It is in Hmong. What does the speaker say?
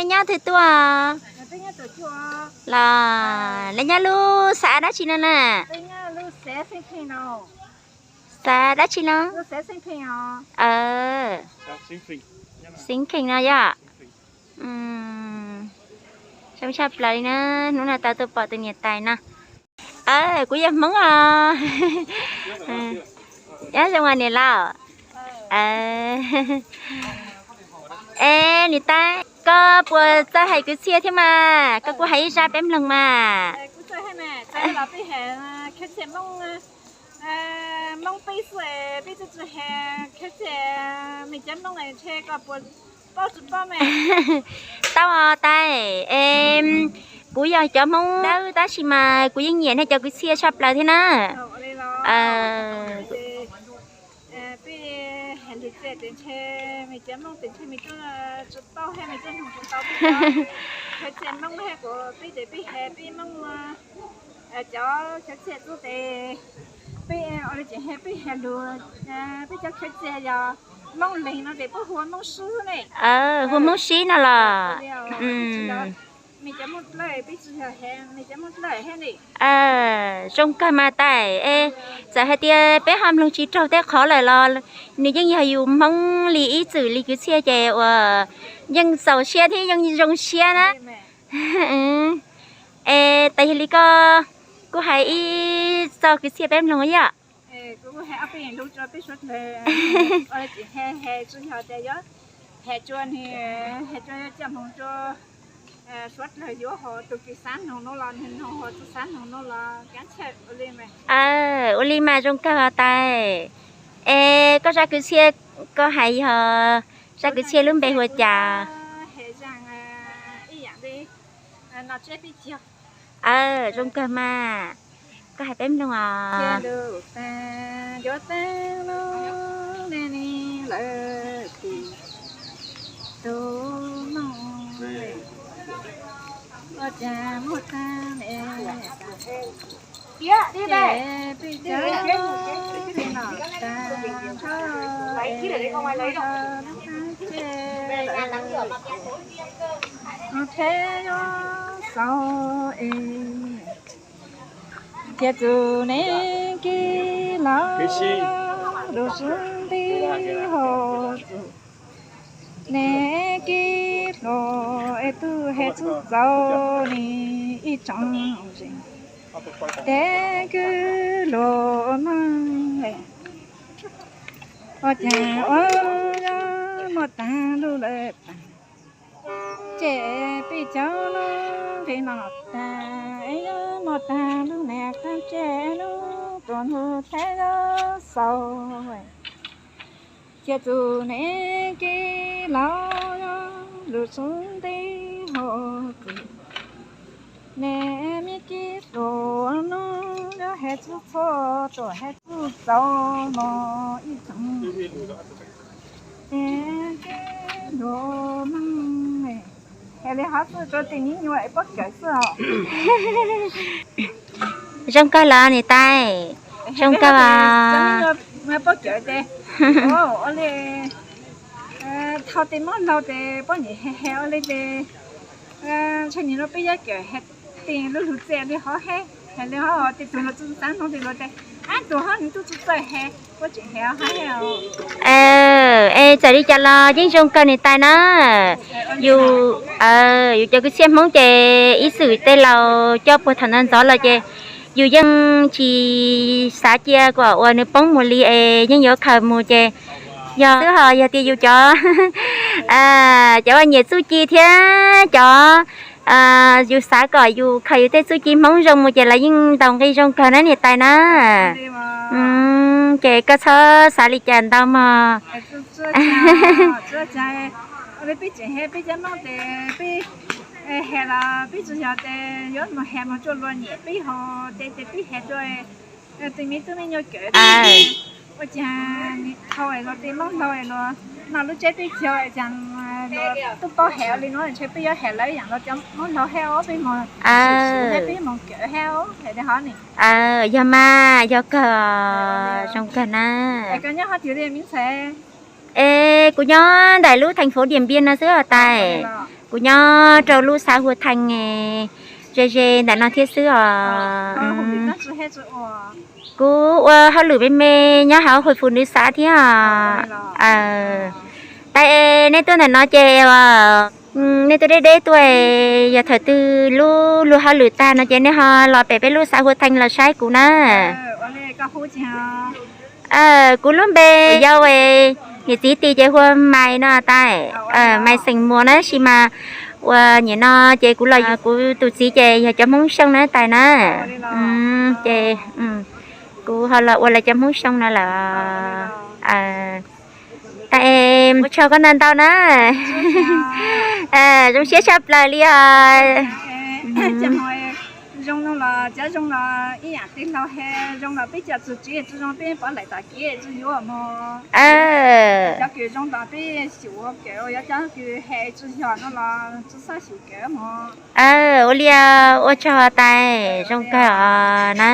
Nyob twg tuaj? Los neb nyob lub xav dab tsi no na? Xav dab tsi no? Xeev Khees no yom. Zoo tshaj plaws li na, hnub no tau tuaj pom tus niam tais no. Kuv yog Hmoob os. Nyob zoo niam laus. Es niam tais, koj puas txawj hais kwv txhiaj thiab mas? Koj kuj hais ib zaj peb mloog mas. Tau os tais, es kuv yog cov Hmoob dawb tab sis mas kuv yeej nyiam nej cov kwv txhiaj tshaj plaws thiab na. Hu Hmoob Sib no los? Zoo kawg mas tais, es txawm hais tias peb ho mloog tsis raug tej qhov lawm los nws yeej yog yus Hmoob li ib txwm li kwv txhiaj ces uas yeej txaus siab thiab yeej zoo siab na. Es tais, yog li koj kuj hais ib txoj kwv txhiaj peb mloog yom. Ua li mas zoo kawg os tais. Es koj zaj kwv txhiaj koj hais yog zaj kwv txhiaj lub npe hu ua cas? Zoo kawg mas, koj hais peb mloog os. Thiab txug neb kib los lug sub nti hos txug, neb kib hluas es tub he txuj txaus ni ib tsoom zeej, tes kwv luag neej ua caag ua yog muaj taag lug lawm taag, ces peb cov lug nqis no taag, es yog muaj taag lug nam taag ces lug tuam ntug thaib yog xaus. Cia txug neb kib los yog lug sub nti hos txug, neb me kib hluas no yog he txuj txhua tuam he txuj txaus mog ib tsoom, es kib hluas neej, has li hov xwb rua tim nib nyuas es pob kawm xwb os. Zoo kawg los niam tais? Zoo kawg os. Ua li, thaum tej moob laug tes poj niam has has ua li tes, txhua niaj hnub peb yuav kawm has tej lub lug txij li hov hab, has li hov tej tug los txuj xaav noog tej luag tes, ab tug hov nws tub txuj txawj has, puab tseem has hov hab. Es txawm li cas los yeej zoo kawg niam tais na. Yus, yus cov kwv txhiaj Hmoob ces ib txwm tej laus coj puag thaum ntawd ntxov los ces yus yeej tsis xav cia kom uas nws poob mus li es yeej yuav khaws mus ces yog xwb ho yog tias yus cov, cov uas nyiam txuj ci thiab cov yus xav kom yus khaws yus tej txuj ci Hmoob zoo mus ces lawv yeej ntaus nqi zoo kawg na niam tais na. Ces koj txhob xav li cas ntau mog. Peb tseem has peb cov Hmoob tes peb has los peb tsuas yog tes yuav mus has mus rua luag nyiam peb ho tes tes peb has rua tus me tub me nyuam kawm ua caag thau es luag tej moob laug es luag noj lub tsheb peb chaw es caag luag tub paub has ua li nuav ntshe peb yuav has lawv yaam luag cov moob laug hab os, peb mus, peb mus kawm hab os, has li hov ne. Yog mas, yog kawg, zoo kawg na. Es koj nyob hov twg li me ntxhais? Es kuv nyob ntawm lub thành phố Điện Biên no xwb os tais. Kuv nyob rau lub xav Hua Thee, ze ze ntawm no thiab xwb os. Kuv ua hauj lwm me me nyob hauv Hội Phụ Nữ xã thiab os. Tais, nej tuaj ntawm no ces nej tuaj deb deb tuaj, yog thaum twg lub luag hauj lwm tag no ces nej ho los pem peb lub xav Hua Thee los saib kuv na. Kuv lub npe yau, niam txiv tis ces hu ua Maiv no tais, Maiv xeem Muas na, sis mas uas nim no ces kuv los, kuv tus txiv ces yog cov Hmoob Xyooj na tais na. Ces kuv ho los ua lawv cov Hmoob Xyooj no lawm. Tais, ua tsaug koj ntau ntau na. Zoo siab tshaj plaws li os. Ua li, ua tsaug tais, zoo kawg os na.